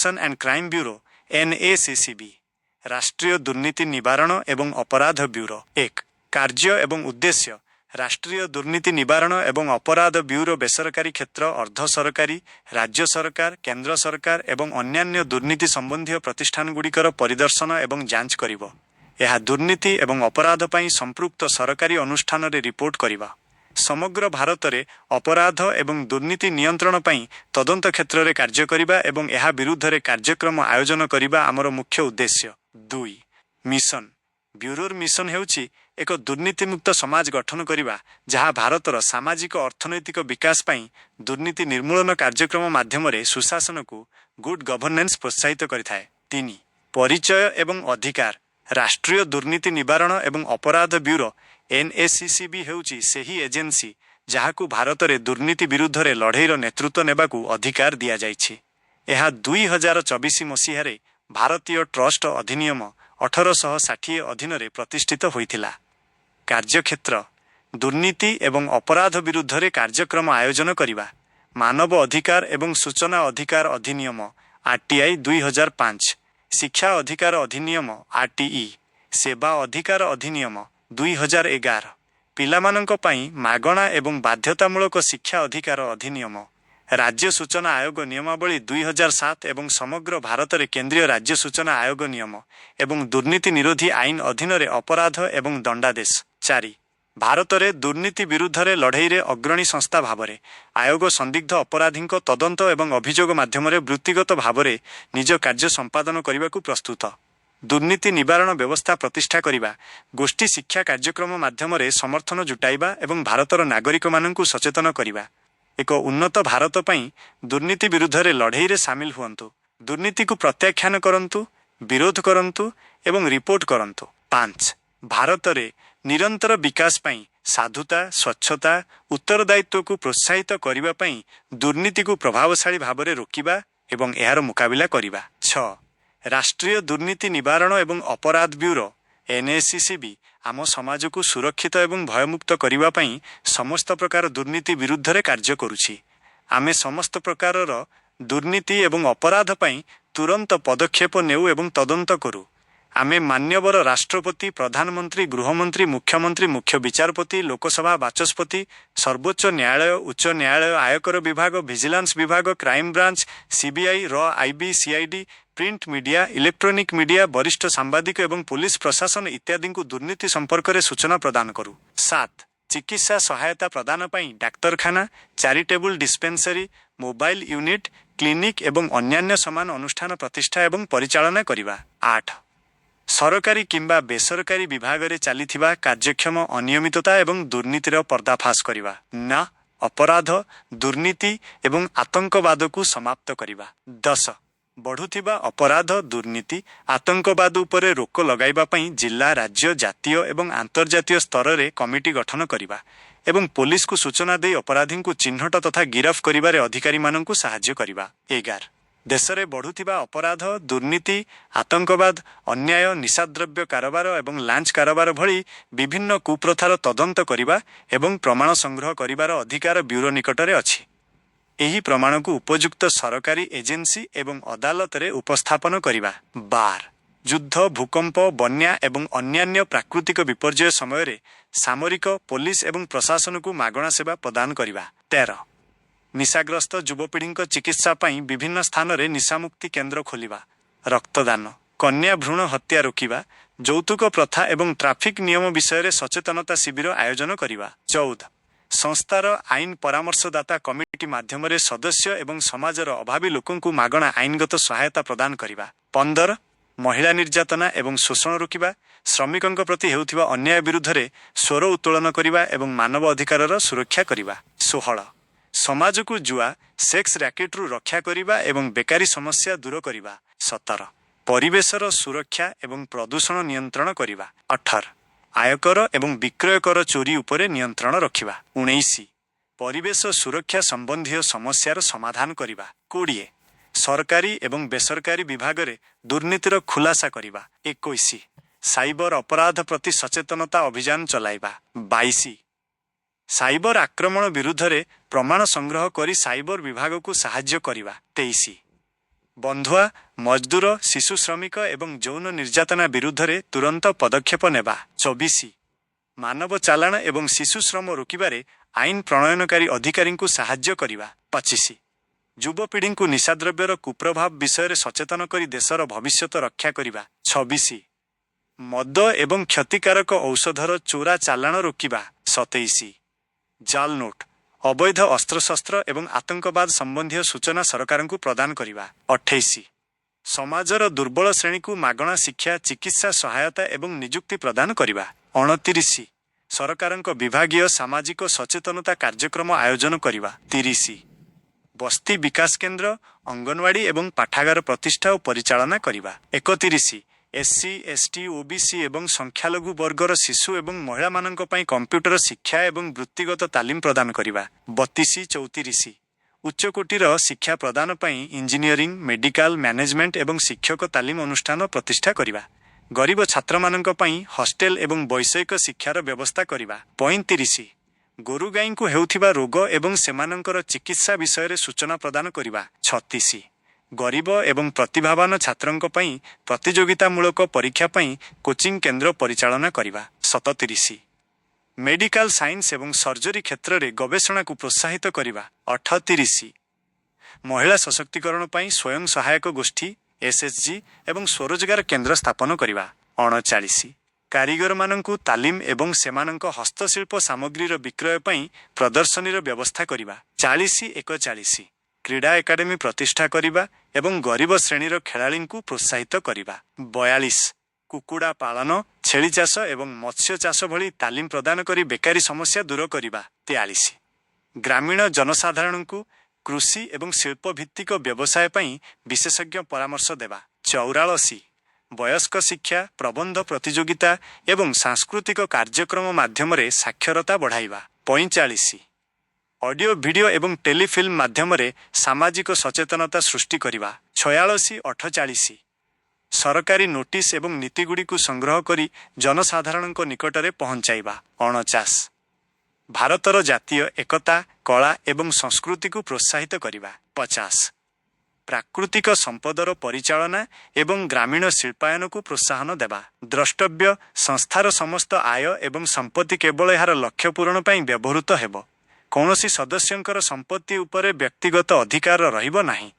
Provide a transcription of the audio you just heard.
Corruption and Crime Bureau, NACCB, ରାଷ୍ଟ୍ରୀୟ ଦୁର୍ନୀତି ନିବାରଣ ଏବଂ ଅପରାଧ ବ୍ୟୁରୋ। 1। କାର୍ଯ୍ୟ ଏବଂ ଉଦ୍ଦେଶ୍ୟ। ରାଷ୍ଟ୍ରୀୟ ଦୁର୍ନୀତି ନିବାରଣ ଏବଂ ଅପରାଧ ବ୍ୟୁରୋ ବେସରକାରୀ କ୍ଷେତ୍ର, ଅର୍ଦ୍ଧ ସରକାରୀ, ରାଜ୍ୟ ସରକାର, କେନ୍ଦ୍ର ସରକାର ଏବଂ ଅନ୍ୟାନ୍ୟ ଦୁର୍ନୀତି ସମ୍ବନ୍ଧୀୟ ପ୍ରତିଷ୍ଠାନଗୁଡ଼ିକର ପରିଦର୍ଶନ ଏବଂ ଯାଞ୍ଚ କରିବ। ଏହା ଦୁର୍ନୀତି ଏବଂ ଅପରାଧ ପାଇଁ ସମ୍ପୃକ୍ତ ସରକାରୀ ଅନୁଷ୍ଠାନରେ ରିପୋର୍ଟ କରିବ। ସମଗ୍ର ଭାରତରେ ଅପରାଧ ଏବଂ ଦୁର୍ନୀତି ନିୟନ୍ତ୍ରଣ ପାଇଁ ତଦନ୍ତ କ୍ଷେତ୍ରରେ କାର୍ଯ୍ୟ କରିବା ଏବଂ ଏହା ବିରୁଦ୍ଧରେ କାର୍ଯ୍ୟକ୍ରମ ଆୟୋଜନ କରିବା ଆମର ମୁଖ୍ୟ ଉଦ୍ଦେଶ୍ୟ। 2। ମିଶନ। ବ୍ୟୁରୋର ମିଶନ ହେଉଛି ଏକ ଦୁର୍ନୀତିମୁକ୍ତ ସମାଜ ଗଠନ କରିବା, ଯାହା ଭାରତର ସାମାଜିକ ଅର୍ଥନୈତିକ ବିକାଶ ପାଇଁ ଦୁର୍ନୀତି ନିର୍ମୂଳନ କାର୍ଯ୍ୟକ୍ରମ ମାଧ୍ୟମରେ ସୁଶାସନକୁ, ଗୁଡ୍ ଗଭର୍ଣ୍ଣାନ୍ସ, ପ୍ରୋତ୍ସାହିତ କରିଥାଏ। 3। ପରିଚୟ ଏବଂ ଅଧିକାର। ରାଷ୍ଟ୍ରୀୟ ଦୁର୍ନୀତି ନିବାରଣ ଏବଂ ଅପରାଧ ବ୍ୟୁରୋ, ଏନ୍ଏସିସିବି, ହେଉଛି ସେହି ଏଜେନ୍ସି ଯାହାକୁ ଭାରତରେ ଦୁର୍ନୀତି ବିରୁଦ୍ଧରେ ଲଢ଼େଇର ନେତୃତ୍ୱ ନେବାକୁ ଅଧିକାର ଦିଆଯାଇଛି। ଏହା 2024 ମସିହାରେ ଭାରତୀୟ ଟ୍ରଷ୍ଟ ଅଧିନିୟମ, 1860 ଅଧୀନରେ ପ୍ରତିଷ୍ଠିତ ହୋଇଥିଲା। କାର୍ଯ୍ୟକ୍ଷେତ୍ର: ଦୁର୍ନୀତି ଏବଂ ଅପରାଧ ବିରୁଦ୍ଧରେ କାର୍ଯ୍ୟକ୍ରମ ଆୟୋଜନ କରିବା, ମାନବ ଅଧିକାର ଏବଂ ସୂଚନା ଅଧିକାର ଅଧିନିୟମ, ଆର୍ଟିଆଇ 2005, ଶିକ୍ଷା ଅଧିକାର ଅଧିନିୟମ, ଆର୍ଟିଇ, ସେବା ଅଧିକାର ଅଧିନିୟମ, 2011, ପିଲାମାନଙ୍କ ପାଇଁ ମାଗଣା ଏବଂ ବାଧ୍ୟତାମୂଳକ ଶିକ୍ଷା ଅଧିକାର ଅଧିନିୟମ, ରାଜ୍ୟ ସୂଚନା ଆୟୋଗ ନିୟମାବଳୀ, 2007 ଏବଂ ସମଗ୍ର ଭାରତରେ କେନ୍ଦ୍ରୀୟ ରାଜ୍ୟ ସୂଚନା ଆୟୋଗ ନିୟମ ଏବଂ ଦୁର୍ନୀତି ନିରୋଧୀ ଆଇନ ଅଧୀନରେ ଅପରାଧ ଏବଂ ଦଣ୍ଡାଦେଶ। 4। ଭାରତରେ ଦୁର୍ନୀତି ବିରୁଦ୍ଧରେ ଲଢ଼େଇରେ ଅଗ୍ରଣୀ ସଂସ୍ଥା ଭାବରେ, ଆୟୋଗ ସନ୍ଦିଗ୍ଧ ଅପରାଧୀଙ୍କ ତଦନ୍ତ ଏବଂ ଅଭିଯୋଗ ମାଧ୍ୟମରେ ବୃତ୍ତିଗତ ଭାବରେ ନିଜ କାର୍ଯ୍ୟ ସମ୍ପାଦନ କରିବାକୁ ପ୍ରସ୍ତୁତ। ଦୁର୍ନୀତି ନିବାରଣ ବ୍ୟବସ୍ଥା ପ୍ରତିଷ୍ଠା କରିବା, ଗୋଷ୍ଠୀ ଶିକ୍ଷା କାର୍ଯ୍ୟକ୍ରମ ମାଧ୍ୟମରେ ସମର୍ଥନ ଜୁଟାଇବା ଏବଂ ଭାରତର ନାଗରିକମାନଙ୍କୁ ସଚେତନ କରିବା। ଏକ ଉନ୍ନତ ଭାରତ ପାଇଁ ଦୁର୍ନୀତି ବିରୁଦ୍ଧରେ ଲଢ଼େଇରେ ସାମିଲ ହୁଅନ୍ତୁ। ଦୁର୍ନୀତିକୁ ପ୍ରତ୍ୟାଖ୍ୟାନ କରନ୍ତୁ, ବିରୋଧ କରନ୍ତୁ ଏବଂ ରିପୋର୍ଟ କରନ୍ତୁ। 5। ଭାରତରେ ନିରନ୍ତର ବିକାଶ ପାଇଁ ସାଧୁତା, ସ୍ୱଚ୍ଛତା, ଉତ୍ତରଦାୟିତ୍ୱକୁ ପ୍ରୋତ୍ସାହିତ କରିବା ପାଇଁ ଦୁର୍ନୀତିକୁ ପ୍ରଭାବଶାଳୀ ଭାବରେ ରୋକିବା ଏବଂ ଏହାର ମୁକାବିଲା କରିବା। 6। ରାଷ୍ଟ୍ରୀୟ ଦୁର୍ନୀତି ନିବାରଣ ଏବଂ ଅପରାଧ ବ୍ୟୁରୋ, ଏନ୍ଏସିସିବି, ଆମ ସମାଜକୁ ସୁରକ୍ଷିତ ଏବଂ ଭୟମୁକ୍ତ କରିବା ପାଇଁ ସମସ୍ତ ପ୍ରକାର ଦୁର୍ନୀତି ବିରୁଦ୍ଧରେ କାର୍ଯ୍ୟ କରୁଛି। ଆମେ ସମସ୍ତ ପ୍ରକାରର ଦୁର୍ନୀତି ଏବଂ ଅପରାଧ ପାଇଁ ତୁରନ୍ତ ପଦକ୍ଷେପ ନେଉ ଏବଂ ତଦନ୍ତ କରୁ। ଆମେ ମାନ୍ୟବର ରାଷ୍ଟ୍ରପତି, ପ୍ରଧାନମନ୍ତ୍ରୀ, ଗୃହମନ୍ତ୍ରୀ, ମୁଖ୍ୟମନ୍ତ୍ରୀ, ମୁଖ୍ୟ ବିଚାରପତି, ଲୋକସଭା ବାଚସ୍ପତି, ସର୍ବୋଚ୍ଚ ନ୍ୟାୟାଳୟ, ଉଚ୍ଚ ନ୍ୟାୟାଳୟ, ଆୟକର ବିଭାଗ, ଭିଜିଲାନ୍ସ ବିଭାଗ, କ୍ରାଇମବ୍ରାଞ୍ଚ, ସିବିଆଇ, ର, IB, CID, print media, electronic media, ବରିଷ୍ଠ ସାମ୍ବାଦିକ ଏବଂ ପୋଲିସ ପ୍ରଶାସନ ଇତ୍ୟାଦିଙ୍କୁ ଦୁର୍ନୀତି ସମ୍ପର୍କରେ ସୂଚନା ପ୍ରଦାନ କରୁ। 7। ଚିକିତ୍ସା ସହାୟତା ପ୍ରଦାନ ପାଇଁ ଡାକ୍ତରଖାନା, charitable dispensary, mobile unit, clinic ଏବଂ ଅନ୍ୟାନ୍ୟ ସମାନ ଅନୁଷ୍ଠାନ ପ୍ରତିଷ୍ଠା ଏବଂ ପରିଚାଳନା କରିବା। 8। ସରକାରୀ କିମ୍ବା ବେସରକାରୀ ବିଭାଗରେ ଚାଲିଥିବା କାର୍ଯ୍ୟକ୍ଷମ ଅନିୟମିତତା ଏବଂ ଦୁର୍ନୀତିର ପର୍ଦ୍ଦାଫାଶ କରିବା। 9। ଅପରାଧ, ଦୁର୍ନୀତି ଏବଂ ଆତଙ୍କବାଦକୁ ସମାପ୍ତ କରିବା। 10। ବଢୁଥିବା ଅପରାଧ, ଦୁର୍ନୀତି, ଆତଙ୍କବାଦ ଉପରେ ରୋକ ଲଗାଇବା ପାଇଁ ଜିଲ୍ଲା, ରାଜ୍ୟ, ଜାତୀୟ ଏବଂ ଆନ୍ତର୍ଜାତୀୟ ସ୍ତରରେ କମିଟି ଗଠନ କରିବା ଏବଂ ପୋଲିସକୁ ସୂଚନା ଦେଇ ଅପରାଧୀଙ୍କୁ ଚିହ୍ନଟ ତଥା ଗିରଫ କରିବାରେ ଅଧିକାରୀମାନଙ୍କୁ ସାହାଯ୍ୟ କରିବା। 11। ଦେଶରେ ବଢୁଥିବା ଅପରାଧ, ଦୁର୍ନୀତି, ଆତଙ୍କବାଦ, ଅନ୍ୟାୟ, ନିଶାଦ୍ରବ୍ୟ କାରବାର ଏବଂ ଲାଞ୍ଚ କାରବାର ଭଳି ବିଭିନ୍ନ କୁପ୍ରଥାର ତଦନ୍ତ କରିବା ଏବଂ ପ୍ରମାଣ ସଂଗ୍ରହ କରିବାର ଅଧିକାର ବ୍ୟୁରୋ ନିକଟରେ ଅଛି। ଏହି ପ୍ରମାଣକୁ ଉପଯୁକ୍ତ ସରକାରୀ ଏଜେନ୍ସି ଏବଂ ଅଦାଲତରେ ଉପସ୍ଥାପନ କରିବା। 12। ଯୁଦ୍ଧ, ଭୂକମ୍ପ, ବନ୍ୟା ଏବଂ ଅନ୍ୟାନ୍ୟ ପ୍ରାକୃତିକ ବିପର୍ଯ୍ୟୟ ସମୟରେ ସାମରିକ, ପୋଲିସ ଏବଂ ପ୍ରଶାସନକୁ ମାଗଣା ସେବା ପ୍ରଦାନ କରିବା। 13। ନିଶାଗ୍ରସ୍ତ ଯୁବପିଢ଼ିଙ୍କ ଚିକିତ୍ସା ପାଇଁ ବିଭିନ୍ନ ସ୍ଥାନରେ ନିଶାମୁକ୍ତି କେନ୍ଦ୍ର ଖୋଲିବା, ରକ୍ତଦାନ, କନ୍ୟା ଭ୍ରୂଣ ହତ୍ୟା ରୋକିବା, ଯୌତୁକ ପ୍ରଥା ଏବଂ ଟ୍ରାଫିକ ନିୟମ ବିଷୟରେ ସଚେତନତା ଶିବିର ଆୟୋଜନ କରିବା। 14। ସଂସ୍ଥାର ଆଇନ ପରାମର୍ଶଦାତା କମିଟି ମାଧ୍ୟମରେ ସଦସ୍ୟ ଏବଂ ସମାଜର ଅଭାବୀ ଲୋକଙ୍କୁ ମାଗଣା ଆଇନଗତ ସହାୟତା ପ୍ରଦାନ କରିବା। 15। ମହିଳା ନିର୍ଯାତନା ଏବଂ ଶୋଷଣ ରୋକିବା, ଶ୍ରମିକଙ୍କ ପ୍ରତି ହେଉଥିବା ଅନ୍ୟାୟ ବିରୁଦ୍ଧରେ ସ୍ୱର ଉତ୍ତୋଳନ କରିବା ଏବଂ ମାନବ ଅଧିକାରର ସୁରକ୍ଷା କରିବା। 16। ସମାଜକୁ ଜୁଆ, ସେକ୍ସ ର୍ୟାକେଟରୁ ରକ୍ଷା କରିବା ଏବଂ ବେକାରୀ ସମସ୍ୟା ଦୂର କରିବା। 17। ପରିବେଶର ସୁରକ୍ଷା ଏବଂ ପ୍ରଦୂଷଣ ନିୟନ୍ତ୍ରଣ କରିବା। 18। ଆୟକର ଏବଂ ବିକ୍ରୟ କର ଚୋରି ଉପରେ ନିୟନ୍ତ୍ରଣ ରଖିବା। 19। ପରିବେଶ ସୁରକ୍ଷା ସମ୍ବନ୍ଧୀୟ ସମସ୍ୟାର ସମାଧାନ କରିବା। 20। ସରକାରୀ ଏବଂ ବେସରକାରୀ ବିଭାଗରେ ଦୁର୍ନୀତିର ଖୁଲାସା କରିବା। 21। ସାଇବର ଅପରାଧ ପ୍ରତି ସଚେତନତା ଅଭିଯାନ ଚଲାଇବା। 22। ସାଇବର ଆକ୍ରମଣ ବିରୁଦ୍ଧରେ ପ୍ରମାଣ ସଂଗ୍ରହ କରି ସାଇବର ବିଭାଗକୁ ସାହାଯ୍ୟ କରିବା। 23। ବନ୍ଧୁଆ, ମଜଦୁର, ଶିଶୁ ଶ୍ରମିକ ଏବଂ ଯୌନ ନିର୍ଯାତନା ବିରୁଦ୍ଧରେ ତୁରନ୍ତ ପଦକ୍ଷେପ ନେବା। 24। ମାନବ ଚାଲାଣ ଏବଂ ଶିଶୁ ଶ୍ରମ ରୋକିବାରେ ଆଇନ ପ୍ରଣୟନକାରୀ ଅଧିକାରୀଙ୍କୁ ସାହାଯ୍ୟ କରିବା। 25। ଯୁବପିଢ଼ିଙ୍କୁ ନିଶାଦ୍ରବ୍ୟର କୁପ୍ରଭାବ ବିଷୟରେ ସଚେତନ କରି ଦେଶର ଭବିଷ୍ୟତ ରକ୍ଷା କରିବା। 26। ମଦ ଏବଂ କ୍ଷତିକାରକ ଔଷଧର ଚୋରା ଚାଲାଣ ରୋକିବା। 27। ଜାଲ୍ ନୋଟ୍, ଅବୈଧ ଅସ୍ତ୍ରଶସ୍ତ୍ର ଏବଂ ଆତଙ୍କବାଦ ସମ୍ବନ୍ଧୀୟ ସୂଚନା ସରକାରଙ୍କୁ ପ୍ରଦାନ କରିବା। 28। ସମାଜର ଦୁର୍ବଳ ଶ୍ରେଣୀକୁ ମାଗଣା ଶିକ୍ଷା, ଚିକିତ୍ସା ସହାୟତା ଏବଂ ନିଯୁକ୍ତି ପ୍ରଦାନ କରିବା। 29। ସରକାରଙ୍କ ବିଭାଗୀୟ ସାମାଜିକ ସଚେତନତା କାର୍ଯ୍ୟକ୍ରମ ଆୟୋଜନ କରିବା। 30। ବସ୍ତି ବିକାଶ କେନ୍ଦ୍ର, ଅଙ୍ଗନବାଡ଼ି ଏବଂ ପାଠାଗାର ପ୍ରତିଷ୍ଠା ଓ ପରିଚାଳନା କରିବା। 31। ଏସ୍ସି, ଏସ୍ଟି, ଓବିସି ଏବଂ ସଂଖ୍ୟାଲଘୁ ବର୍ଗର ଶିଶୁ ଏବଂ ମହିଳାମାନଙ୍କ ପାଇଁ କମ୍ପ୍ୟୁଟର ଶିକ୍ଷା ଏବଂ ବୃତ୍ତିଗତ ତାଲିମ ପ୍ରଦାନ କରିବା। 32, 34। ଉଚ୍ଚକୋଟୀର ଶିକ୍ଷା ପ୍ରଦାନ ପାଇଁ ଇଞ୍ଜିନିୟରିଂ, ମେଡିକାଲ, ମ୍ୟାନେଜମେଣ୍ଟ ଏବଂ ଶିକ୍ଷକ ତାଲିମ ଅନୁଷ୍ଠାନ ପ୍ରତିଷ୍ଠା କରିବା। ଗରିବ ଛାତ୍ରମାନଙ୍କ ପାଇଁ ହଷ୍ଟେଲ ଏବଂ ବୈଷୟିକ ଶିକ୍ଷାର ବ୍ୟବସ୍ଥା କରିବା। 35। ଗୋରୁଗାଈଙ୍କୁ ହେଉଥିବା ରୋଗ ଏବଂ ସେମାନଙ୍କର ଚିକିତ୍ସା ବିଷୟରେ ସୂଚନା ପ୍ରଦାନ କରିବା। 36। ଗରିବ ଏବଂ ପ୍ରତିଭାବାନ ଛାତ୍ରଙ୍କ ପାଇଁ ପ୍ରତିଯୋଗିତାମୂଳକ ପରୀକ୍ଷା ପାଇଁ କୋଚିଂ କେନ୍ଦ୍ର ପରିଚାଳନା କରିବା। 37। ମେଡିକାଲ ସାଇନ୍ସ ଏବଂ ସର୍ଜରୀ କ୍ଷେତ୍ରରେ ଗବେଷଣାକୁ ପ୍ରୋତ୍ସାହିତ କରିବା। 38। ମହିଳା ସଶକ୍ତିକରଣ ପାଇଁ ସ୍ୱୟଂ ସହାୟକ ଗୋଷ୍ଠୀ, ଏସ୍ଏଚ୍ଜି ଏବଂ ସ୍ୱରୋଜଗାର କେନ୍ଦ୍ର ସ୍ଥାପନ କରିବା। 39। କାରିଗରମାନଙ୍କୁ ତାଲିମ ଏବଂ ସେମାନଙ୍କ ହସ୍ତଶିଳ୍ପ ସାମଗ୍ରୀର ବିକ୍ରୟ ପାଇଁ ପ୍ରଦର୍ଶନୀର ବ୍ୟବସ୍ଥା କରିବା। 40, 41। କ୍ରୀଡ଼ା ଏକାଡେମୀ ପ୍ରତିଷ୍ଠା କରିବା ଏବଂ ଗରିବ ଶ୍ରେଣୀର ଖେଳାଳିଙ୍କୁ ପ୍ରୋତ୍ସାହିତ କରିବା। 42। କୁକୁଡ଼ା ପାଳନ, ଛେଳି ଚାଷ ଏବଂ ମତ୍ସ୍ୟ ଚାଷ ଭଳି ତାଲିମ ପ୍ରଦାନ କରି ବେକାରୀ ସମସ୍ୟା ଦୂର କରିବା। 43। ଗ୍ରାମୀଣ ଜନସାଧାରଣଙ୍କୁ କୃଷି ଏବଂ ଶିଳ୍ପଭିତ୍ତିକ ବ୍ୟବସାୟ ପାଇଁ ବିଶେଷଜ୍ଞ ପରାମର୍ଶ ଦେବା। 44। ବୟସ୍କ ଶିକ୍ଷା, ପ୍ରବନ୍ଧ ପ୍ରତିଯୋଗିତା ଏବଂ ସାଂସ୍କୃତିକ କାର୍ଯ୍ୟକ୍ରମ ମାଧ୍ୟମରେ ସାକ୍ଷରତା ବଢ଼ାଇବା। 45। ଅଡିଓ, ଭିଡିଓ ଏବଂ ଟେଲିଫିଲ୍ମ ମାଧ୍ୟମରେ ସାମାଜିକ ସଚେତନତା ସୃଷ୍ଟି କରିବା। 46, 48। ସରକାରୀ ନୋଟିସ୍ ଏବଂ ନୀତିଗୁଡ଼ିକୁ ସଂଗ୍ରହ କରି ଜନସାଧାରଣଙ୍କ ନିକଟରେ ପହଞ୍ଚାଇବା। 49। ଭାରତର ଜାତୀୟ ଏକତା, କଳା ଏବଂ ସଂସ୍କୃତିକୁ ପ୍ରୋତ୍ସାହିତ କରିବା। 50। ପ୍ରାକୃତିକ ସମ୍ପଦର ପରିଚାଳନା ଏବଂ ଗ୍ରାମୀଣ ଶିଳ୍ପାୟନକୁ ପ୍ରୋତ୍ସାହନ ଦେବା। ଦ୍ରଷ୍ଟବ୍ୟ: ସଂସ୍ଥାର ସମସ୍ତ ଆୟ ଏବଂ ସମ୍ପତ୍ତି କେବଳ ଏହାର ଲକ୍ଷ୍ୟ ପୂରଣ ପାଇଁ ବ୍ୟବହୃତ ହେବ। କୌଣସି ସଦସ୍ୟଙ୍କର ସମ୍ପତ୍ତି ଉପରେ ବ୍ୟକ୍ତିଗତ ଅଧିକାର ରହିବ ନାହିଁ।